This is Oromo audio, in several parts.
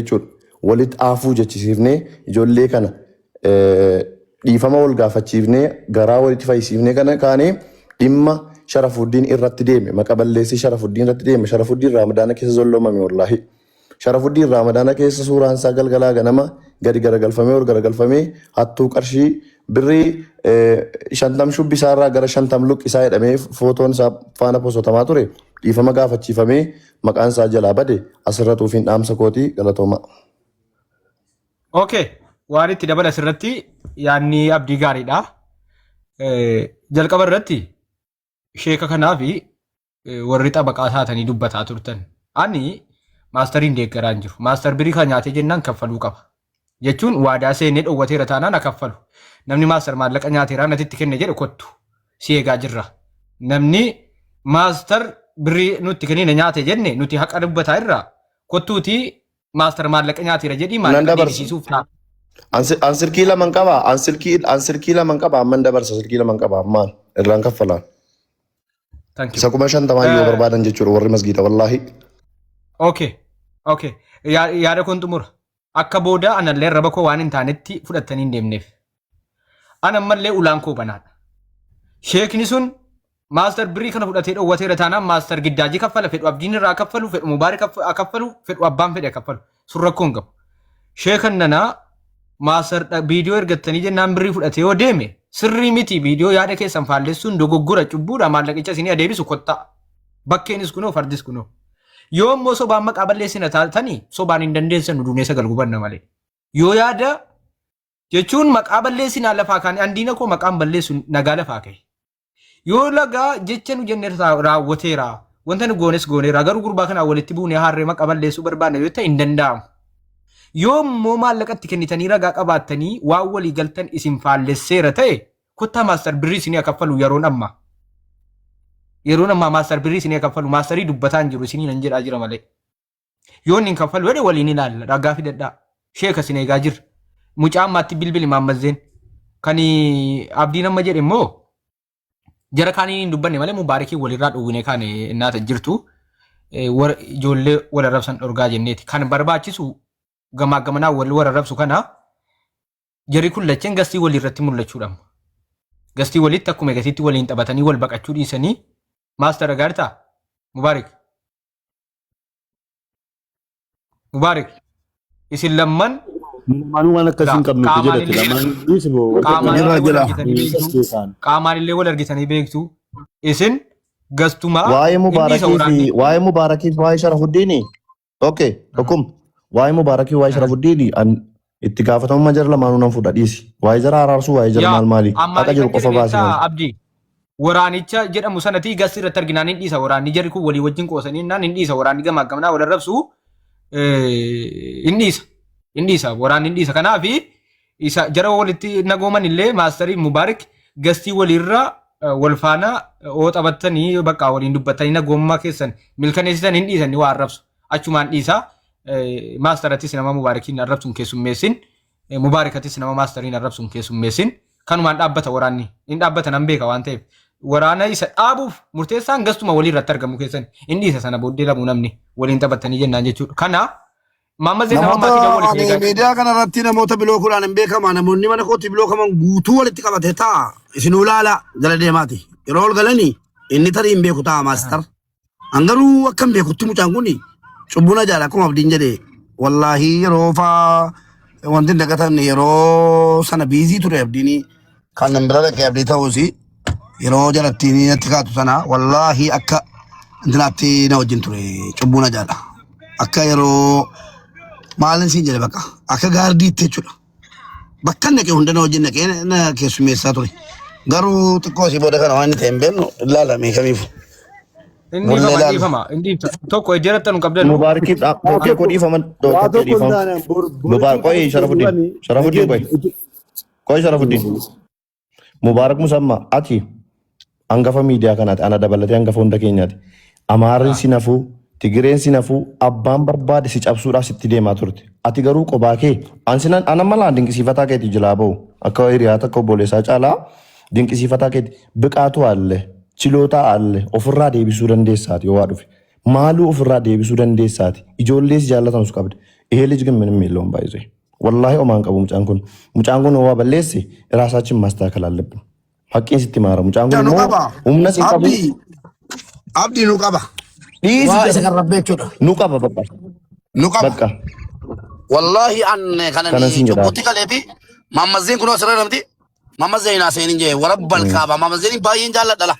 jechuudha. Walitti aafuu jechisiifnee ijoollee kana dhiifama wal gaafachiifnee garaa walitti fayyisiifnee kana kaanee dhimma Sharafuddiin irratti deeme maqa balleessii Sharafuddiin irratti deeme Sharafuddiin Raamadaana keessa zolloomame wallaahi. Sharafuddiin Raamadaana keessa suuraan isaa galgalaa ganama gadi garagalfamee ol garagalfamee hattuu qarshii birrii shantam shubbisaa irraa gara shantam luqqisaa jedhamee footoon isaa faana posotamaa ture dhiifama gaafachiifamee maqaan isaa jalaa bade asirra tuufiin dhaamsa kootii galatoomaa. Okay, waan itti dabala asirratti yaadni abdii gaariidha. Jalqaba irratti sheeka kanaa fi warri xabaqaa taatanii dubbataa turtan. Ani maastariin deeggaraa hin jiru. Maastar birii kan nyaatee jennaan kaffaluu qaba. Jechuun waadaa seenee dhowwateera taanaan haa kaffalu. Namni maastar maallaqa nyaateeraa natti itti kenne jedhe kottu. Si eegaa jirra. Namni maastar birrii nutti kennine nyaate jenne nuti haqa dubbataa irraa kottuutii maastar maallaqa nyaateera jedhii Nan maallaqa dabarsa. deebisiisuuf ta'a. An silkii laman qaba. An silkii laman qaba. Amman dabarsa silkii laman qaba. Ammaan irraan kaffalaan. Thank you. Isa 50,000 yoo barbaadan jechuudha warri masgiida wallaahi. Okay. Okay. Yaada kun xumura. Akka booda anallee raba koo waan hin taanetti fudhattanii hin deemneef. An ammallee ulaan koo banaadha. Sheekni sun maastar birrii kana fudhatee dhowwateera taanaan maastar giddaajii kaffala fedhu abdiin irraa kaffalu fedhu mubaarik kaffalu fedhu abbaan fedhe kaffalu sun rakkoo hin qabu. Sheekan nanaa maastar viidiyoo ergattanii jennaan birrii fudhatee yoo deeme sirrii miti viidiyoo yaada keessan faallessuun dogoggora cubbuudha maallaqicha isinii adeebisu kottaa. Bakkeenis kunoo fardis kunoo. Yoo immoo sobaan maqaa balleessina taatanii sobaan hin dandeessan duunee sagal gubanna malee. Yoo yaada jechuun maqaa balleessinaa lafaa kaane andiina koo maqaan balleessu nagaa lafaa ka'e. Yoo lagaa jecha nu jenne raawwateera. Wanta nu goones gooneera. Garuu gurbaa kanaan walitti buunee harree maqaa balleessuu barbaanna yoo ta'e hin danda'amu. Yoo immoo maallaqa itti kennitanii ragaa qabaattanii waan walii galtan isin faallesseera ta'e kottaa maastar birrii isinii haa kaffalu yeroon ammaa. Yeroon ammaa maastar birrii isinii haa kaffalu maastarii dubbataa hin jiru isinii nan jedhaa jira malee. Yoo inni hin kaffalu jedhe waliin ilaalla ragaa fidadhaa. Sheeka isin eegaa jirra. Mucaa ammaatti bilbili maammazzeen. Kan abdiin amma jedhe immoo jara kaaniin hin dubbanne malee mubaarikii walirraa dhowwine kan naata jirtu. Ijoollee wal arrabsan dhorgaa jenneeti. Kan barbaachisu gamaa gamanaa wal wal arrabsu kana jarri kun lacheen gastii walii irratti mul'achuudha. Gastii walitti akkuma gatiitti waliin taphatanii wal baqachuu dhiisanii maastar agaartaa mubaarik. Mubaarik isin lamman Lamaanuu waan akkasii hin qabnu Qaamaan jedhate illee- lamaan dhiisi boo wanta qaamaan Jira, illee wal jira. argitanii beektu. keessaan. Qaamaan illee wal argitanii beektu. Isin gastumaa Waa'ee hin dhiisa Mubaarakii fi waraanni. waa'ee Mubaarakii fi waa'ee Sharafuddiini. Okay, tokkum. Waa'ee Mubaarakii waa'ee Sharafuddiini an itti gaafatamummaa jara lamaanuu nan fudha dhiisi. Waa'ee jara araarsuu waa'ee jara Yaa maal maali. ammaan Haqa jiru kan qofa jedhe baasi beektaa malee. Abdii. Waraanicha jedhamu sanati gassi irratti arginaan hin dhiisa waraanni jarri kun walii wajjin qoosanii innaan hin dhiisa waraanni gamaa gamanaa wal arrabsu hin dhiisa hin dhiisa waraanni hin dhiisa kanaaf isa jara walitti nagooman illee maastarii mubaarik gastii waliirra wal faana oo taphattanii bakka waliin dubbattanii nagoommaa keessan milkaneessitan hin dhiisan ni waa arrabsu achumaan dhiisa maastarattis nama mubaarikiin arrabsu hin keessummeessin Mubaarikatis nama maastariin arrabsu hin keessummeessin. Kanumaan dhaabbata waraanni. Hin dhaabbata nan beeka waan ta'eef. Waraana isa dhaabuuf murteessaan gastuma walii irratti argamu keessan hin dhiisa sana booddee lamuu namni waliin taphattanii jennaan jechuudha. Kana Maamma Zeen nama Namoota maatii dawwal isin ani eegaa miidiyaa kana irratti namoota bilookuudhaan hin beekama. Namoonni mana kootti bilookaman guutuu walitti qabate ta'a. Isin ulaala jala deemaati. Yeroo ol galanii inni tarii hin beeku ta'a maastar. An garuu akkan beekutti mucaan kun cubbuu na jaala akkuma abdiin jedhe wallaahi yeroo faa wanti hin dagatamne yeroo sana biizii ture abdiin kan nan bira dhaqee abdii ta'uus yeroo jalattiin natti kaatu sana wallaahi akka intinaatti na wajjin ture cubbuu na jaala akka yeroo maalin siin jedhe bakka akka gaardiitti jechuudha. Bakka inni dhaqe hunda na wajjin dhaqee na keessummeessaa ture. Garuu xiqqoo asii booda kana waan inni ta'e hin beeknu ilaalame kamiifu. Inni Wallee dhiifama ilaalla. dhiifama inni dhiifama. Tokko ejjeratti nu qabdan. Mubaarakiif tokkee koo dhiifama Waa tokkee tokko hin dhiifama. taane bor Mubaarak qoyi Sharafuddin Sharafuddin qoyi qoyi Sharafuddin. Mubaarak Musammaa ati hangafa miidiyaa kanaati ana dabalatee hangafa hunda keenyaati. Amaarri si nafuu, Tigireen si nafuu, abbaan barbaade si cabsuudhaaf sitti deemaa turte. Ati garuu qobaa kee an ana malaan dinqisiifataa keeti jilaa ba'u akka hiriyaa takka obboleessaa caalaa dinqisiifataa keeti biqaatu alle chilootaa alle ofirraa deebisuu dandeessaati yoo waa dhufe. Maaluu ofirraa deebisuu dandeessaati. Ijoollee si jaalatanus qabda. ይሄ ልጅ ግን ምንም የለውም። ባይዞ ወላሂ ኦማን ቀቡ mucaan kun mucaan kun waa balleesse ራሳችን ማስተካከል አለብን። ሀቂን ስትማረ mucaan kun Nu immoo qaba. humna sin qabu Abdii. Abdii nu qaba. dhiisi Waa isa jedha kan rabbee jechuudha. nu qaba በቃ Nu qaba. በቃ Wallahi an kana kanan sin jedha cubbutti kaleeti. Mammazzeen kun asirra namti. Mammazzeen haasa'in hin jee warabbal kaaba. Mammazzeen baay'een jaalladha la.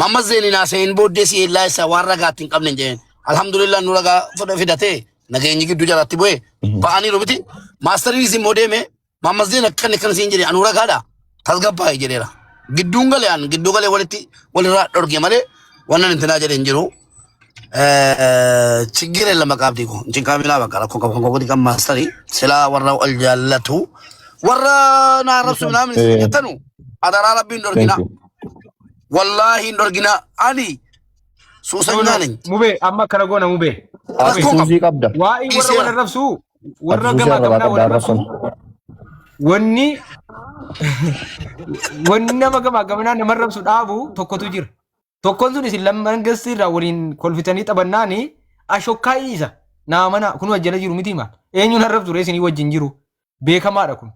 Mammazzeen haasa'in booddee si illaa isa waan ragaatti hin qabne hin jeen. Alhamdulillah nu ragaa fidatee nageenyi gidduu jalaatti bu'ee ba'aniiru miti. Maastariinis immoo deeme mammazzeen akkan akkan siin jedhe anu ragaadha. Tasgabbaa'e jedheera. Gidduun galee an gidduu galee walitti walirraa dhorge malee wannan intinaa jedhe hin jiru. ችግር የለም። በቃ አብዲ እኮ እንጭንቃሚላ በቃ ረኮ ከኮ kan maastarii silaa warra wal jaallatu warra na arrabsu ምናምን jettanu adaraa rabbii hin Thank dhorgina you. wallaahi hin dhorgina ani No, suusanyaa no. ነኝ Mubee amma akkana goona mubee. Ati Mubee. rakkoon qabu suusii qabda. Waa'ee warra wal dhiiseera arrabsuu Ati warra suusii gamaa arrabaa gamanaa qabda wal arrabsuu arrabsan. wanni wanni nama gamaa gamanaa nama arrabsu dhaabu tokkotu jira. Tokkoon sun isin lamman gassi irraa waliin kolfitanii taphannaani ashokkaa isa naa mana kun jala jiru miti maal eenyuun arrabsu ree isinii wajjin jiru beekamaadha kun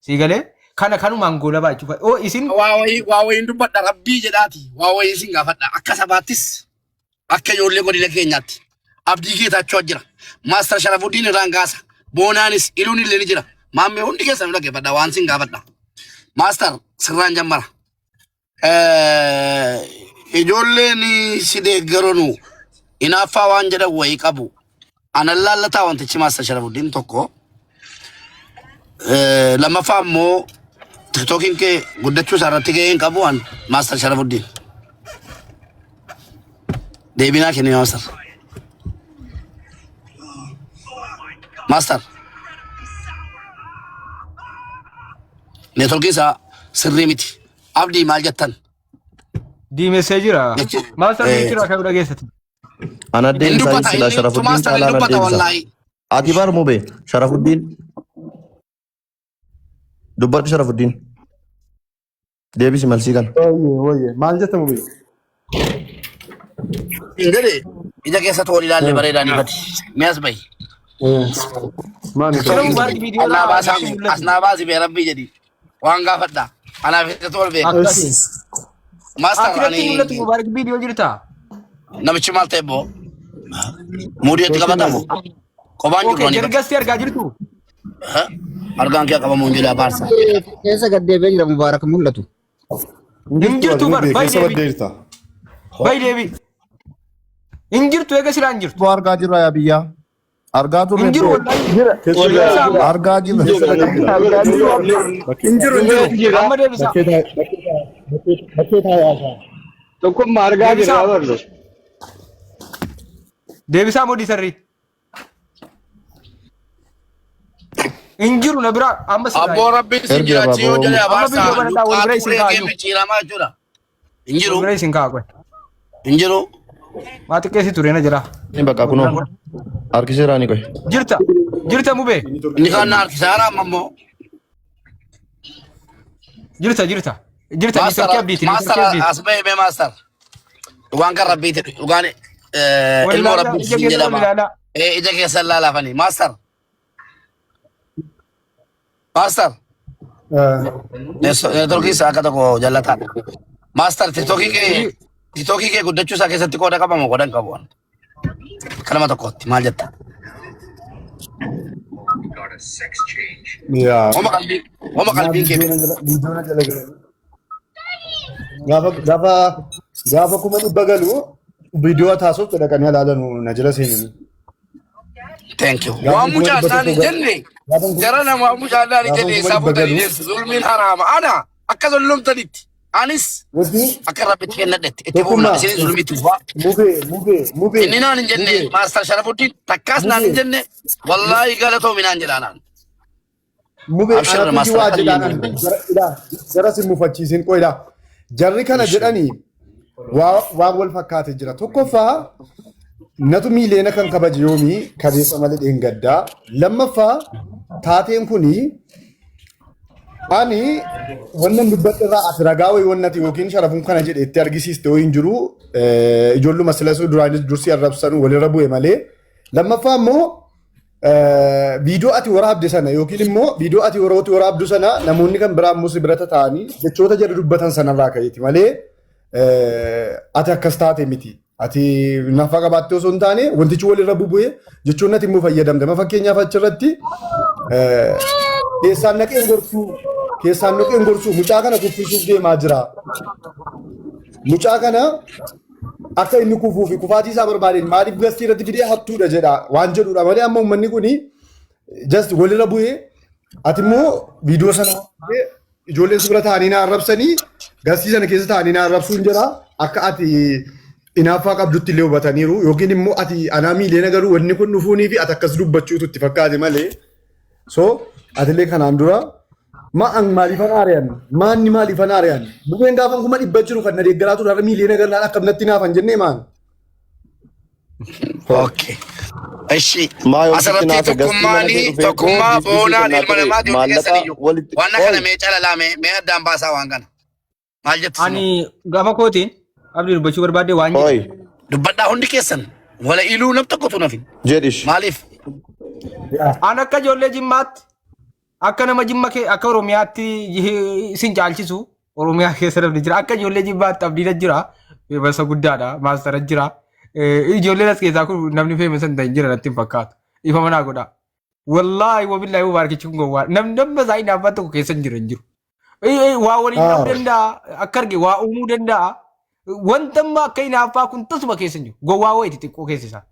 sii galee kana kanumaan goolabaa jechuudha. Oo isin waa wayii waa wayiin dubbadha rabbii jedhaati waa wayii isin gaafadha akka sabaattis akka ijoollee godina keenyaatti abdii geetaachoo jira maastar sharafuddin irraan gaasa boonaanis iluun illee ni jira maammee hundi keessan dhaggeeffadha waan sin gaafadha maastar sirraan jammara ijoolleen si deeggaranu hinaaffaa waan jedhan wayii qabu anan laallataa wantichi maastar sharafuddin tokko lammaffaa immoo tiktookiin kee guddachuu isaa irratti gahee hin qabu an maastar sharafuddin deebinaa kenni maastar maastar neetworkii isaa sirrii miti abdii maal jettan diimessee jira. jechi Maastar jira akka dhageessati. Ana hin deebisaa dubbata sila inni Sharafuddin maastar hin caalaa na dubbata deebisa. wallaahi Ati bar mube Sharafuddin dubbadhu Sharafuddin deebisi malsii kana. Wayye wayye maal jetta mubee? hin jedhe ija keessatti wal ilaalle bareedaan ifati mi'as bahi Maani Kana tiktookiin mubaarak viidiyoo asnaa irraa baasaa natti mul'atu. asnaa baasi bee rabbii jedhi waan gaafadha anaaf isatu wal beeka Akkasi. maastar Akkiratti ani mul'atu mubaarak viidiyoo jirta. namichi maal ta'e boo muudiyotti qabatamu qobaan jiru Okay ani jarri gasti argaa jirtu. argaan kee qabamu hin jedhu abaarsa Keessa gad deebi'ee jira Mubaarak mul'atu. Hin Hin jirtu jirtu ati bar mubee bayi keessa deebi. baddee jirta. Bayi deebi. Hin jirtu eega silaa hin jirtu. Argaa jirra yaa biyyaa. Argaa turre Hin jiru bro. wallaahi. Jira keessa Deebisaa jira. amma. Argaa jirra. Keessa baddee jira. Bakkee Hin jiru hin jiru. Jira. Amma deebisaa. bakkee taa'e bakkee taa'e haasaa. Tokkummaa argaa jirra Deebisaa. barru. Deebisaa moodii sarrii. Hin jiru na biraa amma sirraa abboo rabbiin sin Ergi jiraachii yoo abaaboo jedhe Amma abaarsa viidiyoo banadhaa wal bira luqqaa isin turee kee kaa'ayyuu. micciiramaa jechuudha hin Wal jiru bira isin kaa'a qoy. hin jiru Maa xiqqeessi ture na jira. Ni bakka kunoo harkiseeraa ni qoy. Jirta. Jirta mubee. inni kaan na harkisaara amma immoo Jirta jirta. Jirta maastar niitoorkii abdiiti niitoorkii maastar abdiiti. as ba'e mee maastar dhugaan kan rabbiiti dhugaan Wal ilmoo ilaalaa rabbiiti ija siin keessa wal jedhama ilaalaa. Ija keessa laalaafani maastar maastar neetworkii isaa akka tokko jallataadha maastar tiktokii kee guddachuu isaa keessatti qooda qabamu qooda hin qabu kanama tokkotti maal jetta Yaa. homa qalbiin kee Viidiyoon jala galan. Gaafa gaafa gaafa 100,000 galu viidiyoo taasiftu dhaqanii ilaalanu na jala seenanii. Thank you. Gaafa Waan kuma mucaa dhibba isaan tokko hin galu jenne gaafa jara nama waan mucaa isaan hin gaafa jenne kuma isaa dhibba fuutanii galu deemsu zulmiin haraama. Ana akka zullumtanitti anis wanti akka rabbitti kennadhetti itti fufna tokkummaa isinis zulmiitti fufaa. mubee mubee mubee Inni naan hin jenne mubee maastar Sharafuddin takkaas naan hin mubee jenne wallaahi galatoomi naan jedhaa naan. mubee Abshir anatu maastar jiwaa akka jedhaan hin jara ilaa jara si mufachiisin qoyla jarri kana jedhanii waa waan wal fakkaate jira tokkoffaa natu miileena kan kabaje yoomii kabeessa malee dheengaddaa lammaffaa taateen kuni ani wannan dubbadhe irraa ati ragaa wayii wannati yookiin sharafuun kana jedhe itti argisiiste wayii hin jiru ijoolluma silasuu duraanis dursii arrabsanu walirra bu'e malee lammaffaa immoo Viidiyoo ati waraabde sana yookiin immoo viidiyoo ati yerootti waraabdu sana namoonni kan biraa immoo si bira taa'anii jechoota jara dubbatan sanarraa ka'eeti malee ati akkas taate miti. Ati nafa qabaattee osoo hin taane wantichi walirra bubu'ee jechoonni ati immoo fayyadamte. Ma fakkeenyaaf achirratti keessaan naqeen gorsuu keessaan naqeen gorsuu mucaa kana kuffisuuf deemaa jira. Mucaa kana akka inni kufuu fi kufaatii isaa barbaadeen maaliif gastii irratti fidee hattuudha jedha waan jedhudha malee amma uummanni kuni just walirra bu'ee ati immoo viidiyoo sana ijoolleen si bira taa'anii na arrabsanii gastii sana keessa taa'anii na arrabsuun jira akka ati inaaffaa qabdutti illee hubataniiru yookiin immoo ati anaa miileena garuu wanni kun dhufuunii fi ati akkas dubbachuutu itti fakkaate malee. So atillee kanaan dura ma an maaliifan aari'an maanni maaliifan aari'an bu'een gaafan 100,000 jiru kan na deeggaraa ture har'a miiliyoona gallaan akkam natti naafan jennee maan. Okay. Ishi. Maa yoo sitti Asirratti naafe gastii mana kee tokkummaanii dhufee koo tokkummaa giiftii sii boonaan kennaa ilma ture namaati hundi maallaqa keessan iyyuu. walitti Waan kana oi mee calalaa mee mee addaan baasaa waan kana. Maal jettu sinuu? Ani gama kootiin abdii dubbachuu barbaadde waan jedhe. oi Dubbadhaa hundi keessan. Wala iluu nam tokkotu nafin. jedhish. Maaliif? An akka ijoollee Jimmaatti akka nama Jimma kee akka Oromiyaatti isin caalchisu Oromiyaa keessa namni jira. Akka ijoollee Jimmaatti abdiin jira. Feemasa guddaadha. Maastara jira. Ijoolleen as keessaa kun namni feemasa hin ta'in jira natti hin fakkaatu. Ifa manaa godhaa. Wallaahi wabillaahi mubaarakichi kun gowwaa. Namni nama isaa hin dhaabbatu tokko keessa hin jiru hin jiru. Waa waliin dha'uu danda'a. Akka arge waa uumuu danda'a. Wanta amma akka hinaaffaa kun tasuma keessa hin jiru. Gowwaa wayiiti xiqqoo keessa isaa.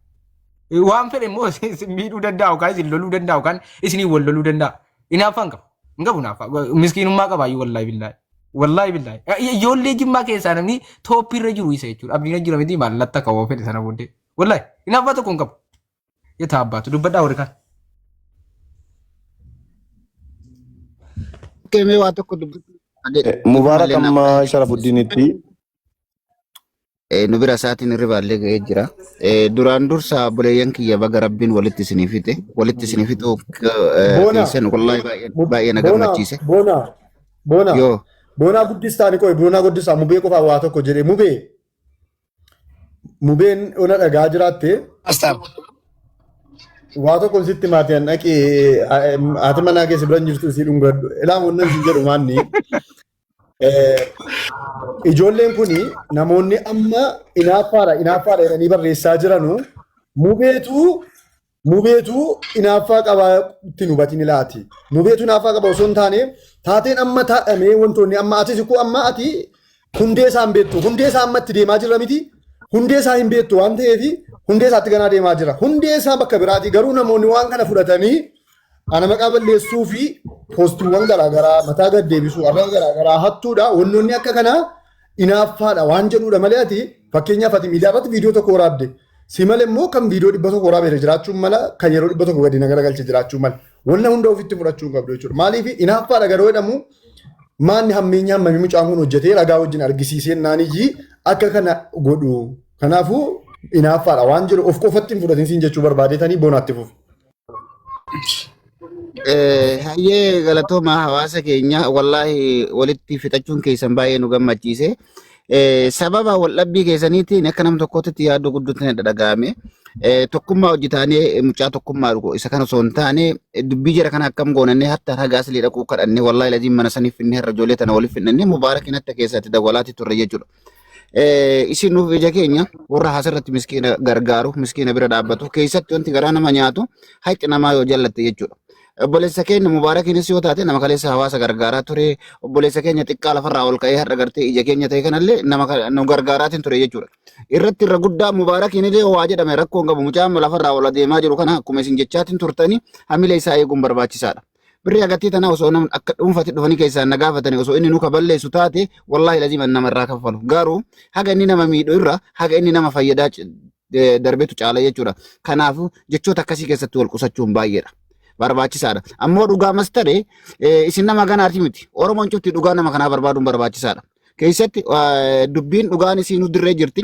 Waan fedhe immoo isin miidhuu danda'a yookaan isin loluu danda'a yookaan isinii wal loluu danda'a. Hinaaffaa hin qabu. Hin qabu hinaaffaa. Miskiinummaa qabaayyuu wallaahi billaahi. Wallaahi billaahi. Ijoollee Jimmaa keessaa namni tooppii irra jiru isa jechuudha. Abdiin jira miti maallatta qabu fedhe sana booddee. Wallaahi hinaaffaa tokko hin qabu. Yetaa abbaatu dubbadhaa warri kaan. Kemee waa tokko dubbachuu Mubaarak malee amma Sharafuddinitti Nu bira isaatiin hirribaallee ga'ee jira. Duraan dursa obboleeyyan kiyya baga rabbiin walitti isinii fixe. Walitti isinii fixuu Boona. keessan wallaahi baay'ee baay'ee na Boona gammachiise. boona boona Yoo boonaa guddistaa ni qoy boonaa guddistaa mubee qofaa waa tokko jedhe mubee mubeen ona dhagaa jiraatte Master. waa tokko sitti maatii an dhaqee haati manaa keessa bira hin jirtu si dhungadhu ilaa wannan si jedhu maanni ijoolleen kuni namoonni amma inaaffaadha inaaffaadha jedhanii barreessaa jiranu mubeetu mubeetu inaaffaa qabaa ittiin hubatin ilaati. Mubeetu inaaffaa qaba osoo hin taane taateen amma taa'amee wantoonni amma atis koo amma ati hundee isaa hin beektu hundee isaa amma itti deemaa jirra miti hundee isaa hin beektu waan ta'eef hundee isaatti ganaa deemaa jira. Hundee isaa bakka biraati garuu namoonni waan kana fudhatanii ana maqaa balleessuu fi poostiiwwan garaagaraa mataa gad deebisuu arraba garaagaraa hattuudha wantoonni akka kanaa inaaffaadha waan jedhudha malee ati fakkeenyaaf ati miidiyaa irratti viidiyoo tokko waraabde si malee immoo kan viidiyoo 100 waraabee jiraachuun mala kan yeroo 100 gadi na garagalche jiraachuu mala wanna hunda ofitti fudhachuu hin qabdu jechuudha. Maaliif inaaffaadha garuu jedhamu maanni hammeenya hammamii mucaan kun hojjetee ragaa wajjin argisiisee naaniyyii akka kana godhu kanaafuu inaaffaadha waan jedhu of qofatti hin fudhatin siin jechuu barbaadetanii boonaatti fufu. Hayyee galatooma hawaasa keenya wallaahi walitti fixachuun keessan baay'ee nu gammachiise. Sababa waldhabbii keessaniitiin akka nama tokkootti yaaduu gudduutti na dhaga'ame. Tokkummaa hojjetaanee mucaa tokkummaa dhugu isa kana osoo hin taane dubbii jara kana akkam goonannee hatta ragaa silii dhaquu kadhannee wallaahi laziin mana saniif finnee har'a ijoollee tana waliif finnannee mubaarakiin hatta keessatti dawwalaatti turre jechuudha. Isin nuuf ija keenya warra asirratti miskiina gargaaru miskiina bira dhaabbatu keessatti wanti garaa nama nyaatu haqi namaa yoo jallatte jechuudha. Obboleessa keenya mubaarakiinis yoo taate nama kaleessa hawaasa gargaaraa ture obboleessa keenya xiqqaa lafarraa ol ka'ee har'a gartee ija keenya ta'e kanallee nama nu gargaaraatiin ture jechuudha. Irratti irra guddaa mubaarakiin illee waa jedhame rakkoo hin qabu mucaan lafarraa ol adeemaa jiru kana akkuma isin jechaatiin turtanii hamilee isaa eeguun barbaachisaadha. Birrii agartee tanaa osoo namni akka dhuunfatti dhufanii keessaan na gaafatanii osoo inni nu kaballeessu taate wallaahi lazima nama irraa kaffalu. Garuu haga inni nama miidhu irra haga inni nama fayyadaa darbetu caala jechuudha. Kanaafuu jechoota akkasii keessatti wal qusachuun baay'eedha. Barbaachisaadha. Ammoo dhugaa mastare isin nama ganaati miti. Oromoon cufti dhugaa nama kanaa barbaaduun barbaachisaadha. Keessatti dubbiin dhugaan isiinuu dirree jirti.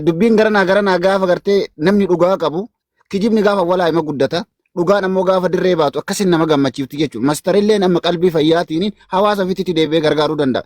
Dubbiin garanaa garanaa gaafa gartee namni dhugaa qabu kijibni gaafa walaa hima guddata. Dhugaan ammoo gaafa dirree baatu akkasin nama gammachiifti jechuudha. Mastarilleen amma qalbii fayyaatiin hawaasa ofiitti deebi'ee gargaaruu danda'a.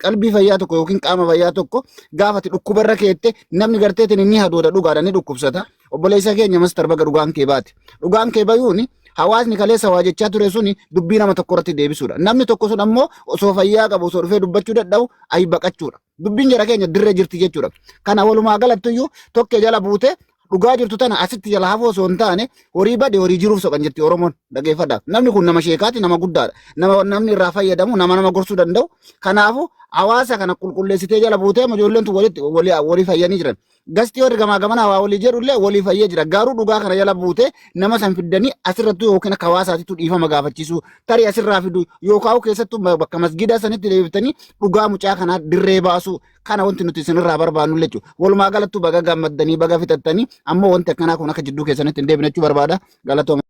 Qalbii fayyaa tokko yookiin qaama fayyaa tokko gaafa ati dhukkubarra keette namni garteetiin ni hadooda dhugaadha ni dhukkubsata. Obboleessa keenya Mastar baga dhugaan kee baate. Dhugaan kee bayuuni hawaasni kaleessa waa jechaa ture suni dubbii nama tokko irratti deebisuudha. Namni tokko sun ammoo osoo fayyaa qabu osoo dhufee dubbachuu dadhabu ayi baqachuudha. Dubbiin jara keenya dirree jirti jechuudha. Kana walumaa galattuyyuu tokkee jala buute dhugaa jirtu tana asitti jala hafuu osoo hin taane horii bade horii jiruuf soqan jirti Oromoon dhageeffadha. Namni kun nama sheekaati nama guddaadha. Nama namni irraa fayyadamu nama nama gorsuu danda'u. Kanaafuu hawaasa kana qulqulleessitee jala buutee ijoolleen tun walitti walii fayyanii jiran. Gastii warri gamaa gamana waa walii jedhullee walii fayyee jira. Garuu dhugaa kana jala buutee nama san fiddanii asirrattuu yookiin akka hawaasaatittuu dhiifama gaafachiisuu tarii asirraa fidu yookaan keessattuu bakka masgiidaa sanitti deebiftanii dhugaa mucaa kanaa dirree baasuu kana wanti nuti isinirraa barbaannu jechuudha. Walumaa galattuu baga gammaddanii baga fixattanii ammoo wanti akkanaa kun akka jidduu keessanitti hin deebine jechuu barbaada. Galatooma.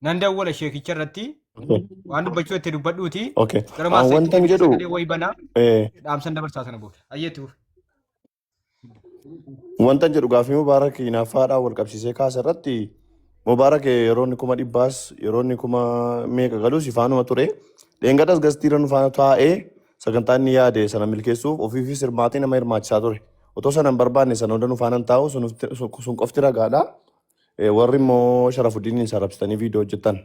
Nan dawwala sheekicha irratti waan dubbachuu itti dubbadhuuti. Okay. Gara An maasaitti wantan deebi'ee jedhu sagalee wayii banaa dhaamsan dabarsaa sana booda. Ayyeetu. Wantan jedhu gaaffii Mubaarak hinaaffaadhaan wal qabsiisee kaasa irratti Mubaarak yeroo inni 100,000s yeroo inni kuma meeqa galus ifaanuma ture. Dheengaddas gastiira nu faana taa'ee sagantaa inni yaade sana milkeessuuf ofiifis hirmaatee nama hirmaachisaa ture. Otoo sana hin barbaanne sana hunda nu faana hin taa'u sun qofti ragaadha. Warri immoo Sharafuddiniin sarabsitanii viidiyoo hojjettan.